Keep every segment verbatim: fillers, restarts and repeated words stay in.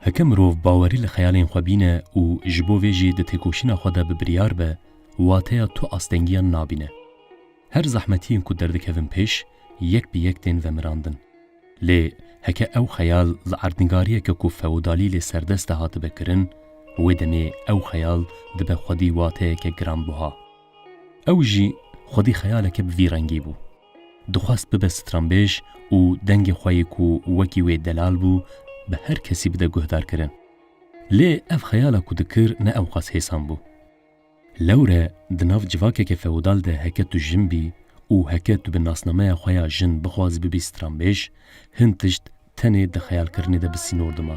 Heke mirov bawerî li xeyalên xwe bîne û ji bo vê jî di têkoşîna xwe de bi biryar be, wateya tu astengiyan nabîne. Her zehmetiyên ku derdikevin pêş, yek bi yek tên vemirandin. Lê heke ew xeyal li erdnigariyeke ku feodalî lê serdest de hatibe kirin, wê demê ew xeyal dibe xwedî wateyeke giranbuha. Ew jî xwedî xeyaleke bi vî rengî bû. Dixwest bibe stranbêj û dengê xwe yê ku wekî wê delal bû, bi her kesî bide guhdarkirin. Lê ev xeyala ku dikir ne ewqas hêsan bû. Lewre di nav civakeke feodal de heke tu jin bî û heke tu bi nasnameya xwe ya jin bixwazî bibî stranbêj, hin tişt tenê di xeyalkirinê de bi sînor dima.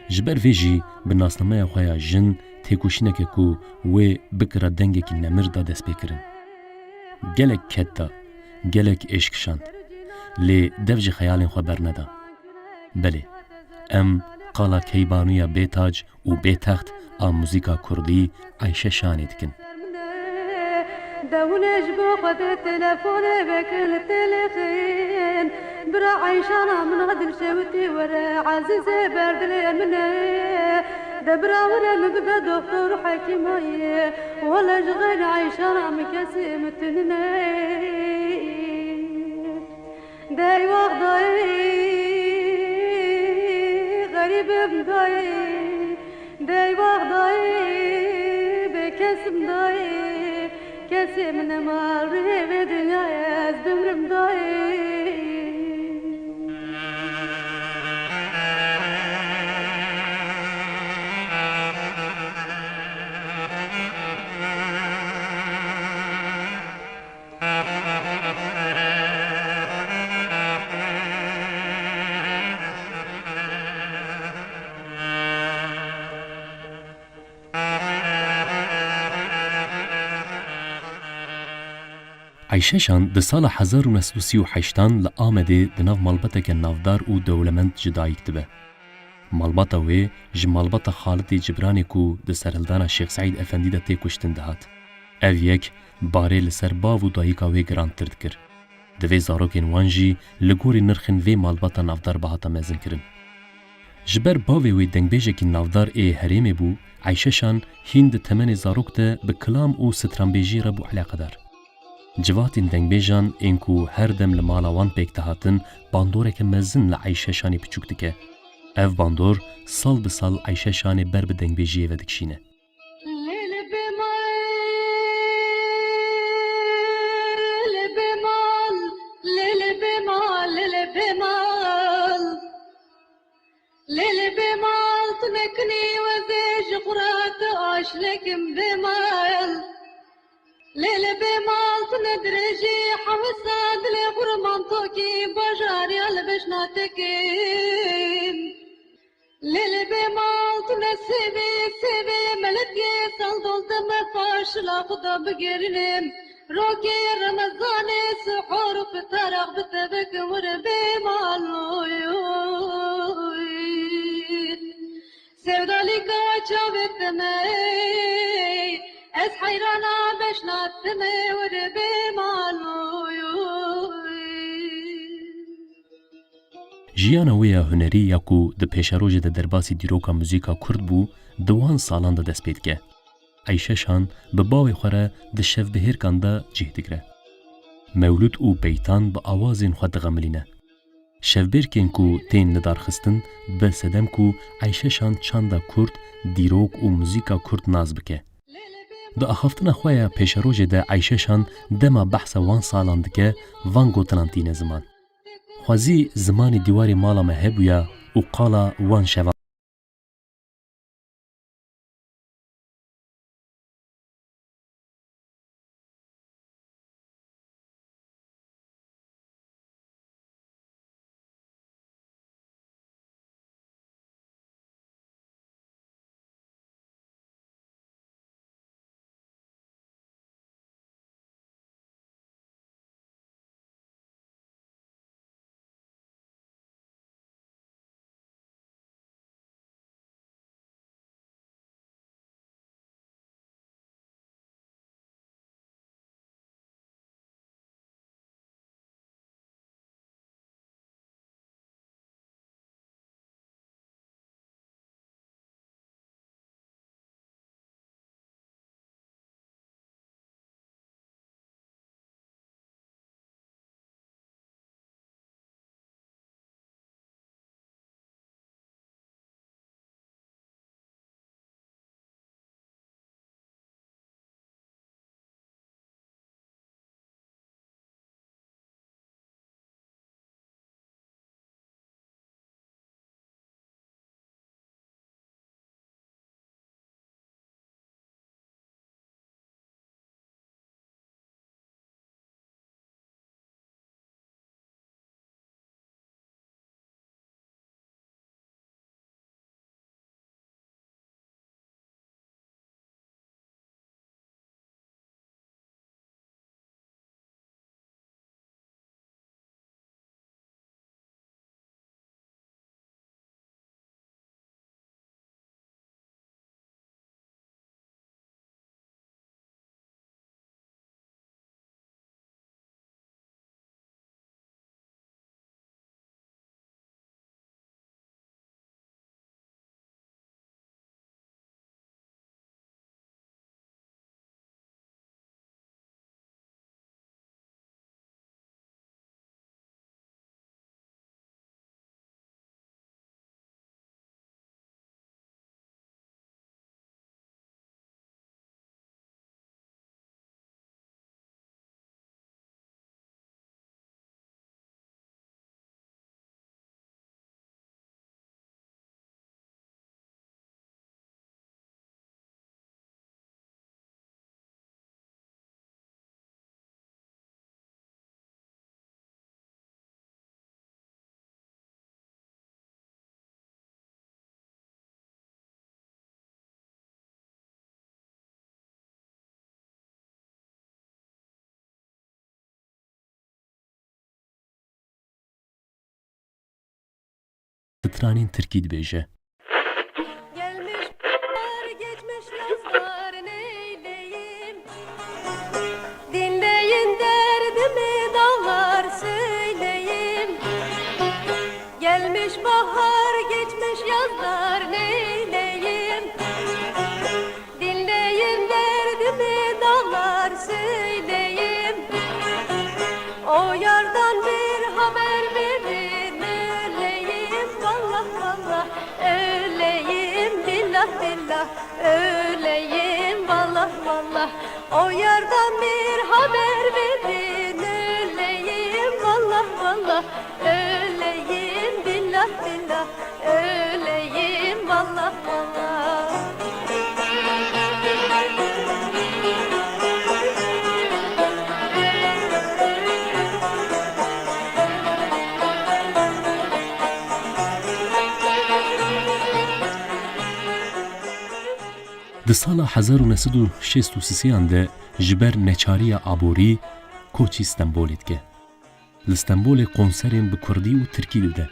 Ji ber vê jî bi nasnameya xwe ya jin têkoşîneke ku wê bikira dengekî nemir da destpêkirin. Gelek ked da, gelek êş kişand. Lê dev ji xeyalên xwe berneda. Belê, em qala Keybanûya bêtac û bêtext a muzîka kurdî Ayşe Şanê dikin. Dewine ji bo xwe de telefonê vekin telexin. Bira Eyşana min a dilşewitî were, ezîzê ber dilê min e. De bira were min bibe doktor û hekîmayê. Wele ji xeyrê Eyşana min kesê min tunine. Dey wext dayê, xerîbim dayê, dey wext dayê, bêkesim dayê, kesê min nema rê vê dinyayê ez bimrim dayê. Eyşe Şan di sala hezar û neh sed û sî û heştan li Amedê di nav malbateke navdar û dewlemend ji dayik dibe. Malbata wê ji malbata Xalitê Cibranê ku di serhildana Şêx Seîd Efendî de tê kuştin dihat. Ev yek barê li ser bav û dayika wê girantir dikir. Divê zarokên wan jî li gorî nirxên vê malbata navdar bihata mezinkirin. Ji ber bavê wê dengbêjekî navdar ê herêmê bû, Eyşe Şan hîn di temenê zarok de bi kilam û stranbêjiyê re bû eleqedar. Civatên dengbêjan ên ku her dem li mala wan pêk dihatin, bandoreke mezin li Eyşe Şanê piçûk dike. Ev bandor sal bi sal Eyşe Şanê ber bi dengbêjiyê ve dikişîne. Lê li bê mal, lê li bê mal, lê li bê mal, lê li bê mal. Lê li bê mal tu nekinî wezê ji xwe re tu aşlekim bê mal. Lê li bê mal tu ne dirêjî hewisa dilê xwe re mantokî bajarî ya li beşna tekin. Lê li bê mal tu ne sêvê, sêvê melekê sal dol te me faşila xwe da bigêrînim. Rokê Remezanê sihor û fitara bi te bikim wir bê mal oy, oy. Sevdalîka çavê te me, ez heyrana beşna te me wir bê mal oy, oy. Jiyana wê ya hunerî ya ku di pêşerojê de derbasî dîroka muzîka kurd bû, di wan salan de dest pê dike. Eyşe Şan bi bavê xwe re di şevbihêrkan de cih digire. Mewlûd û beytan bi awazên xwe dixemilîne. Şevbêrkên ku tên lidarxistin dibe sedem ku Eyşe Şan çanda kurd, dîrok û muzîka kurd nas bike. Di axaftina xwe ya pêşerojê de Eyşe Şan dema behsa wan salan dike, van gotinan tîne ziman. Xwezî zimanê dîwarê mala me hebûya û qala wan şevan. stranên tirkî dibêje. Gelmiş bahar, geçmiş yazlar, neyleyim? Dinleyin derdimi dağlar, söyleyim. Gelmiş bahar, geçmiş yazlar, neyleyim? Dinleyin derdimi dağlar, söyleyim. O yardan bir haber verin, öleyim, vallah vallah, öleyim, billah billah, öleyim, vallah vallah. O yardan bir haber verin, öleyim, vallah vallah, öleyim, billah billah, öleyim, vallah vallah. Di sala hezar û neh sed û şêst û sêyan de ji ber neçariya aborî koçî Stenbolê dike. Li Stenbolê konserên bi kurdî û tirkî dide.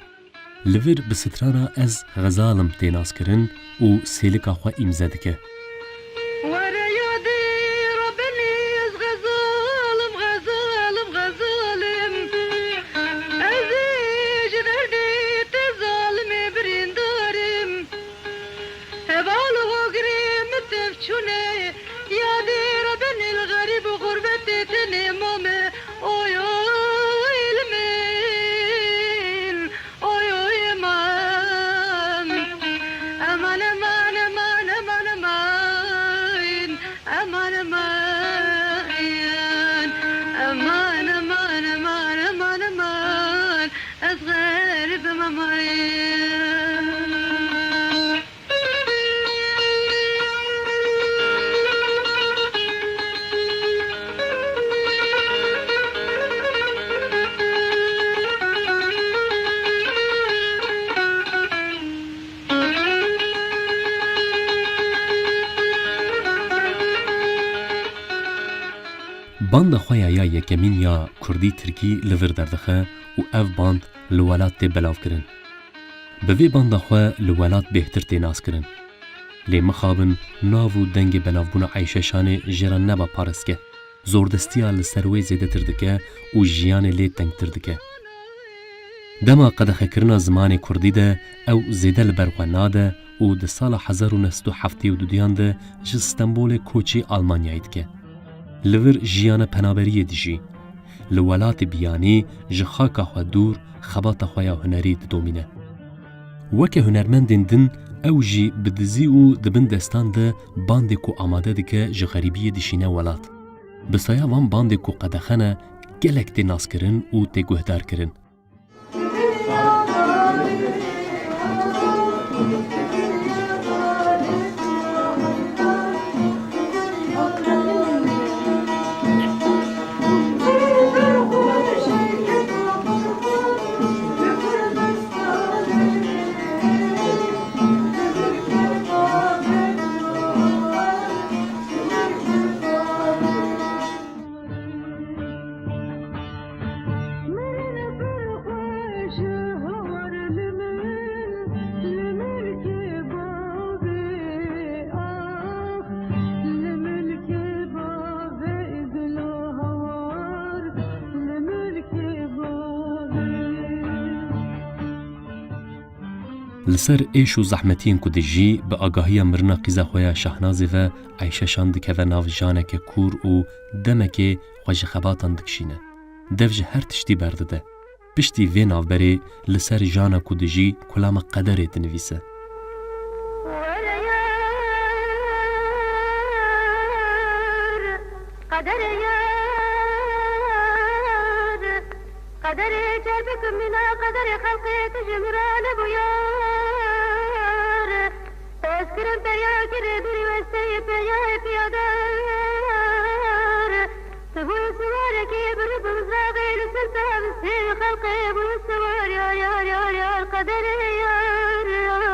Li vir bi strana Ez Xezalim tê naskirin û sêlika xwe îmze dike. Were yadê Rebbenî, ez xezalim, xezalim, xezalim. Ez ê ji derdê te zalimê birîndarim. Heval û hogirê min tev çûne, yadê Rebbenî li xerîb û xurbetê tenê mame. Oy, oy, li min. Oy, oy, eman. Eman, eman, eman, eman, eman. Eman, eman. Eman, eman, eman, eman, eman. Ez xerîb im, eman. Banda xwe ya, ya yekemîn ya kurdî-tirkî li vir derdixe û ev band li welat tê belavkirin. Bi vê banda xwe li welat bêhtir tê naskirin. Lê mixabin nav û dengê belavbûna Eyşe Şanê jê re neba parestge. Zordestiya li ser wê zêdetir dike û jiyanê lê tengtir dike. Dema qedexekirina zimanê kurdî de ew zêde li ber xwe nade û di sala hezar û neh sed û heftê û duduyan de ji Stenbolê koçî Almanyayê dike. Li vir jiyana penaberiyê dijî. Li welatê biyanî ji xaka xwe dûr xebata xwe ya hunerî didomîne. Weke hunermendên din ew jî bi dizî û di bin destan de bandê ku amade dike ji xerîbiyê dişîne welat. Bi saya van bandê ku qedexe ne gelek tê naskirin û tê guhdarkirin. Li ser êş û zehmetiyên ku dijî, bi agahiya mirina qîza xwe ya Şahnazê ve Eyşe Şan dikeve nav janeke kûr û demekê xwe ji xebatan dikişîne. Dev ji her tiştî berdide. Piştî vê navberê li ser jana ku dijî kulama qederê dinivîse. Qederê yar, qederê çerpik mîna, qederê xelqê tu ji min re nebû yar. Ez kirim peya kirê birî westeyê peyayê piyadar. Tu bûyî siwarekî birî bi mizraxê li ser tavistê xelqê bûyî siwar yar, yar, yar, yar, qederê yar, yar.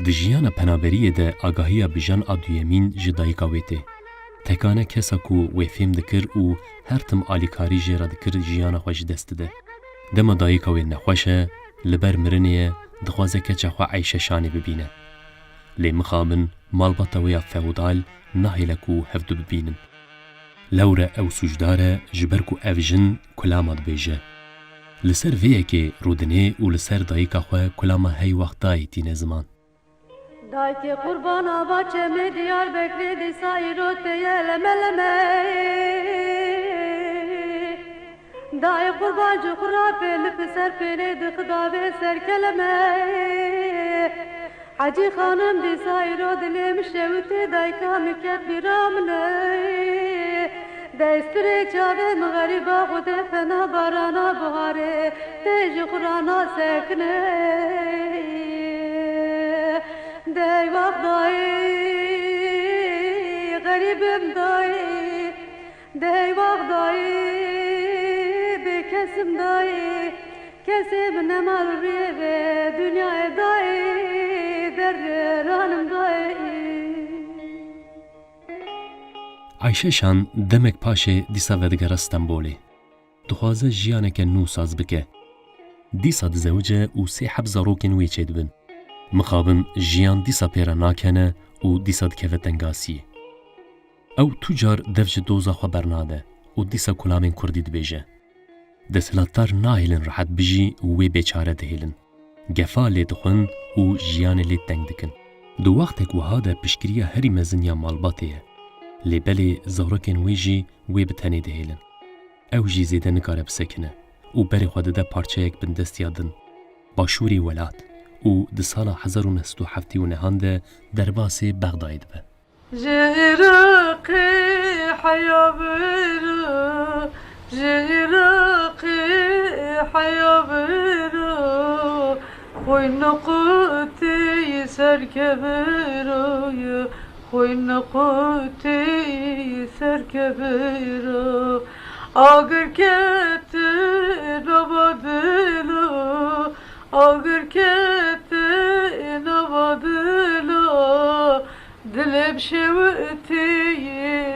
Di jiyana penaberiyê de agahiya bi jan a duyemîn ji dayika wê tê. Tekane kesa ku wê fêm dikir û her tim alîkarî jê re dikir jiyana xwe ji dest dide. Dema dayika wê nexweş e, li ber mirinê ye, dixwaze keça xwe Eyşe Şanê bibîne. Lê mixabin malbata wê ya feodal nahêle ku hevdu bibînin. Lewre ew sûcdar e, ji ber ku ev jin kulama dibêje. Li ser vê yekê rûdinê û li ser dayika xwe kulama hey wext dayê tîne ziman. Dayikê qurbana va çemê Diyarbekirê dîsa îro tê ye leme leme. Dayê qurban ji xwe ra pê li piser pêrê dixida vê ser keleme. Hecî xanim dîsa îro dilê min şewitê dayika min ket bîra min e. Destirê çavê min xerîba Xwedê fena barana biharê tê ji xwe ra nasekine. Dey wext dayê xerîbim dayê, dey wext dayê bêkesim dayê, kesê min nema li rûyê vê dinyayê dayê, derdê ranim dayê. Ayşe Şan demek paşê dîsa vedigere Stenbolê. Dixwaze jiyaneke nû saz bike. Dîsa dizewice û sê heb zarokên wê çêdibin. Mixabin jiyan dîsa pê re nakene û dîsa dikeve tengasiyê. Ew tu car dev ji doza xwe bernade û dîsa kulamên kurdî dibêje. Desthilatdar nahêlin rehet bijî û wê bêçare dihêlin. Gefa lê dixwin û jiyanê lê teng dikin. Di wextek wiha de piştgiriya herî mezin ya malbatê ye. Lê belê zarokên wê jî wê bi tenê dihêlin. Ew jî zêde nikare bisekine û berê xwe dide parçeyek bindestiya din, başûrê welat û di sala hezar û neh sed û heftê û nehan de derbasê Bexdayê dibe. Ji Iraqê heya biro, ji Iraqê heya biro, xwîn qutê serkeviro ye, xwîn qutê serkeviro. Agir kete nava dilo, agir kete nava dilo. Dilê bi şewitî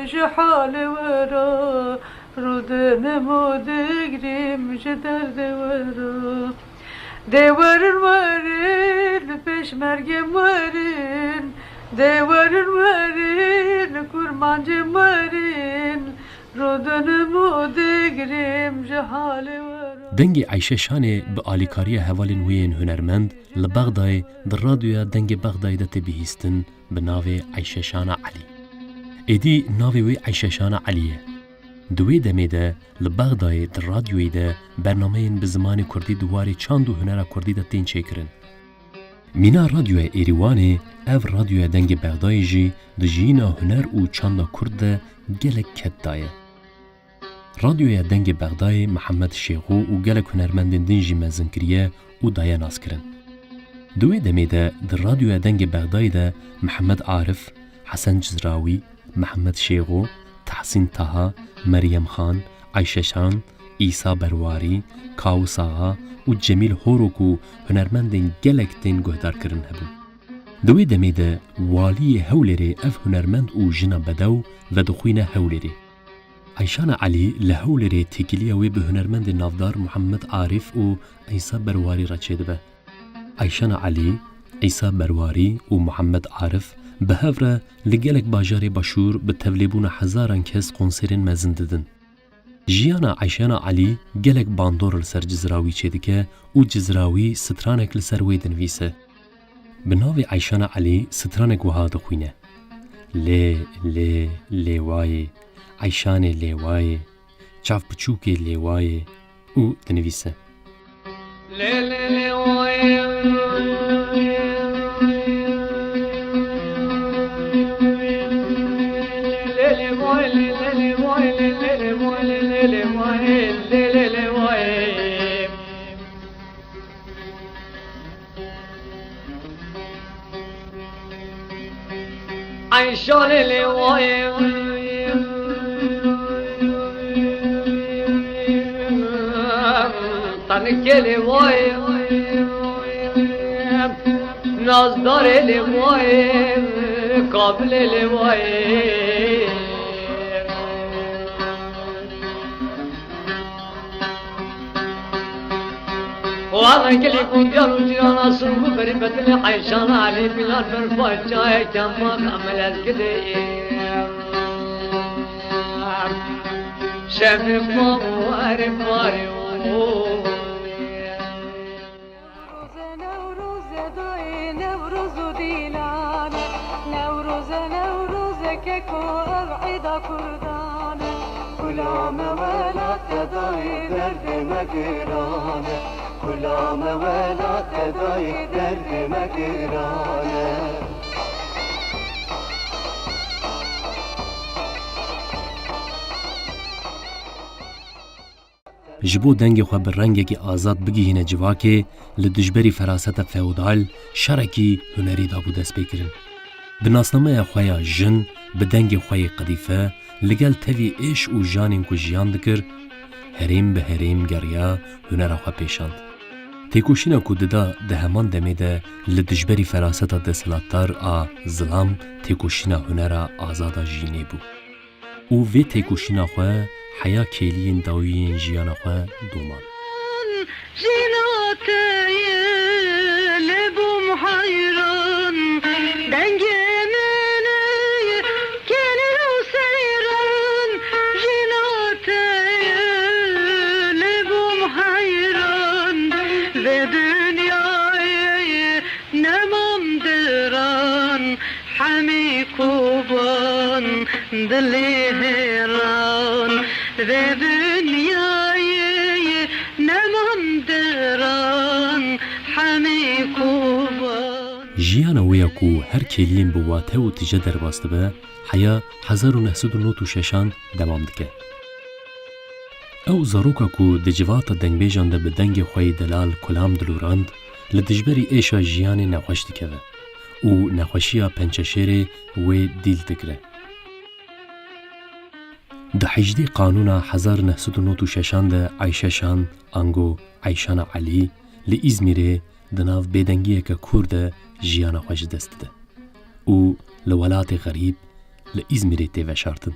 ji halê we re, rûdinim û digrîm ji derdê we re. Dê werin werin, pêşmergên werin, dê werin werin, kurmancên werin, rûdinim û digrîm ji halê we re. Dengê Eyşe Şanê bi alîkariya hevalên wê yên hunermend li Bexdayê di radyoya Dengê Bexdayê de tê bihîstin, bi navê Eyşe Şana Elî. Êdî navê wê Eyşe Şana Elî ye. Di wê demê de li Bexdayê di radyoyê de bernameyên bi zimanê kurdî di warê çand û hunera kurdî de tên çêkirin. Mîna Radyoya Êrîwanê, ev radyoya Dengê Bexdayê jî di jiyîna huner û çanda kurd de gelek ked daye. Radyoya Dengê Bexdayê Mihemed Şêxo û gelek hunermendên din jî mezin kiriye û daye naskirin. Di wê demê de di Radyoya Dengê Bexdayê de Mihemed Arif, Hesen Cizrawî, Mihemed Şêxo, Tehsîn Taha, Meryem Xan, Eyşe Şan, Îsa Berwarî, Kawis Axa û Cemîl Horo ku hunermendên gelek tên guhdarkirin hebûn. Di wê demê de waliyê Hewlêrê ev hunermend û jina bedew vedixwîne Hewlêrê. Eyşana Elî li Hewlêrê têkiliya wê bi hunermendên navdar Muhammed Arif û Îsa Berwarî re çêdibe. Eyşana Elî, Îsa Berwarî û Muhammed Arif bi hev re li gelek bajarê Başûr bi tevlêbûna hezaran kes konserên mezin didin. Jiyana Eyşana Elî gelek bandor li ser Cizrawî çêdike û Cizrawî stranek li ser wê dinivîse. Bi navê Eyşana Elî stranek wiha dixwîne: Lê, lê, lêwayê, Eyşanê lêwayê, çav piçûkê lêwayê û dinivîse. Eyşanê lêwayê, tenikê lêwayê, nazdarê lêwayê, kabilê lêwayê. Wana gelî ku diyar û cîrana sung û berî betilê eyşana Elî Bilal berfa çayê kema xemel ez gidê. Şevê ma û erê parê û. Newroze, Newroze, dayê Newroz û dîlan e. Newroze, Newroze, keko ev êda Kurdan e. Kula me welat e, dayê derdê me giran e. Kula me welat e, dayê derdê me giran e. Ji bo dengê xwe bi rengekî azad bigihîne civakê, li dijberî feraseta feodal şerekî hunerî dabû destpêkirin. Bi nasnameya xwe ya jin, bi dengê xwe yê qedîfe, li gel tevî êş û janên ku jiyan dikir, herêm bi herêm geriya hunera xwe pêşand. Têkoşîna ku dida di heman demê de li dijberî feraseta desthilatdar a zilam, têkoşîna hunera azad a jînê bû. Û vê têkoşîna xwe heya kêliyên dawî yên jiyana xwe doman. Jîna te ye lê bûm heyran, dengê min ê kêlî û seyran. Jîna te ye lê bûm heyran, vê dinyayê nemam diran. Hemî koban dilê hêran, vê dinyayê nemam diran, hemî koban. Jiyana wê ya ku her kêliyên bi wate û tije derbas dibe, heya hezar û neh sed û nod û şeşan dewam dike. Ew zaroka ku di civata dengbêjan de bi dengê xwe yê delal kulam dilûrand, li dijberî êşa jiyanê nexweş dikeve û nexweşiya pençeşêrê wê dîl digre. Di hejdê Qanûna hezar neh sed û nod û şeşan de Eyşe Şan, ango Eyşana Elî, li Îzmîrê di nav bêdengiyeke kûr de jiyana xwe ji dest dide û li welatê xerîb, li Îzmîrê tê veşartin.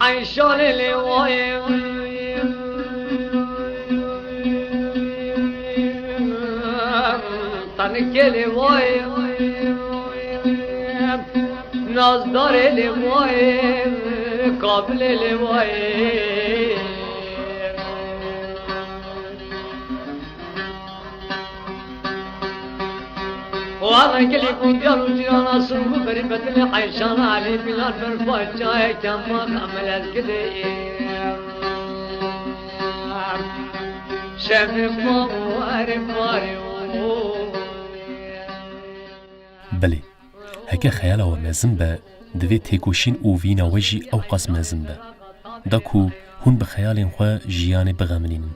Eyşanê lê wayê, Tanikê lê wayê, Nazdarê lê wayê, Kabilê lê wayê. Wana gelî ku diyar û cîrana sung û berî betilê eyşana Elî Bilal berfa çayê kema xemel ez gidê. Şevê ma û erê parê û. Belê, heke xeyala we mezin be, divê têkoşîn û vîna we jî ewqas mezin be. Da ku hûn bi xeyalên xwe jiyanê bixemilînin.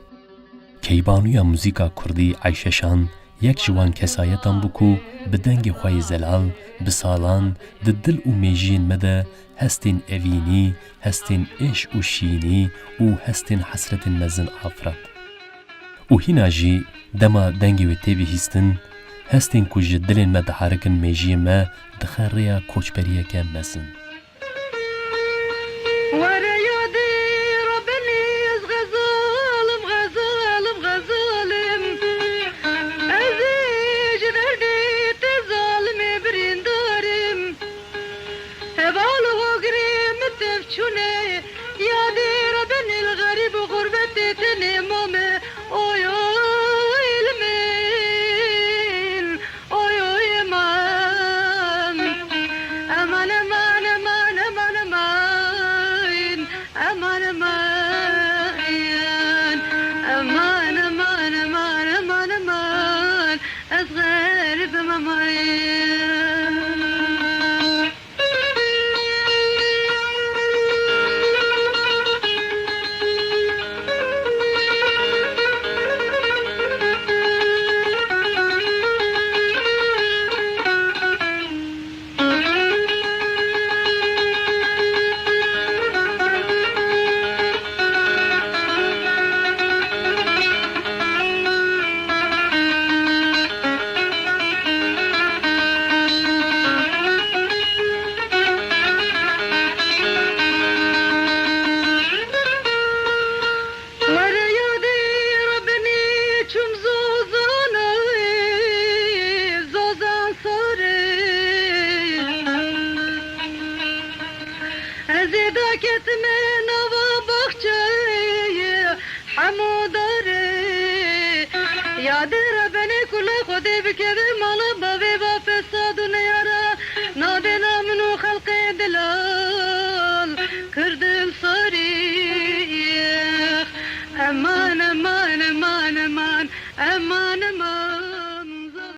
Keybanûya muzîka kurdî Eyşe Şan yek ji wan kesayetan bû ku bi dengê xwe yê zelal, bi salan di dil û mêjiyên me de hestên evînî, hestên êş û şînî û hestên hesretên mezin afirand. Û hîna jî dema dengê wê tê bihîstin, hestên ku ji dilên me diharikin mêjiyê me dixe rêya koçberiyeke mezin. Were yadê Rebenî ez xezalim, xezalim, xezalim. Ez ê ji derdê te zalimê birîndarim. Heval û hogirê min tev çûne, yadê Rebenî li xerîb û xurbetê tenê mame. Oy, oy, li min. Oy, oy, eman. Eman, eman, eman, eman, eman. Eman, eman. Eman, eman, eman, eman, eman. Ez xerîb im, eman. Dê bikeve mala bavê va fesad û neyara, nabêna min û xelqê delal, Kurd ensarî. Eman, eman, eman, eman, eman, eman.